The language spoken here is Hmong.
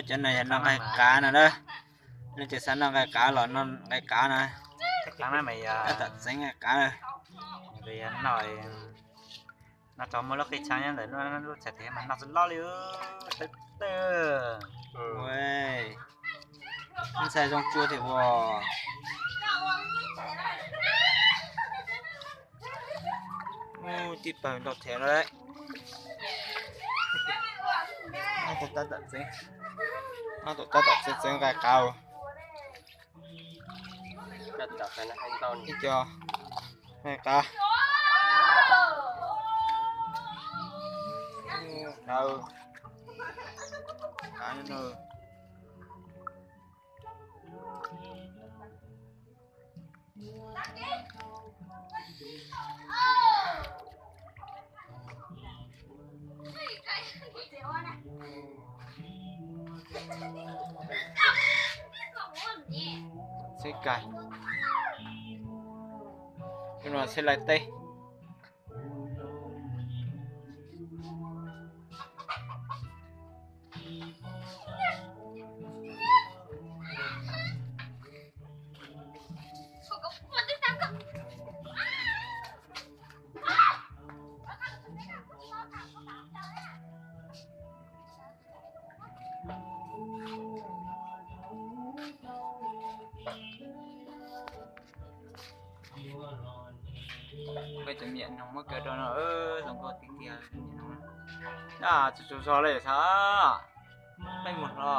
Cov no yog noj nqaij qav no na. Nej twg xav noj nqaij qav los noj nqaij qav na. Tab tom txeev nqaij qav na. No rau muaj lub qij tshav nyob ntawm lub txhais tes mas noj txog loj li. Ntxhais zoo cua thiab ua. Tib pawg ntau thiab no lawm. Tab tom txeev nqaij qav. Ib co nqaij qav. Qav, qav no. Xeb kais, no xeb lais teb. Peb cov me nyuam noog muab kaw rau no, zoo nkauj tiag tiag. Tsaug tsaug zog li xav, peb mus hlo.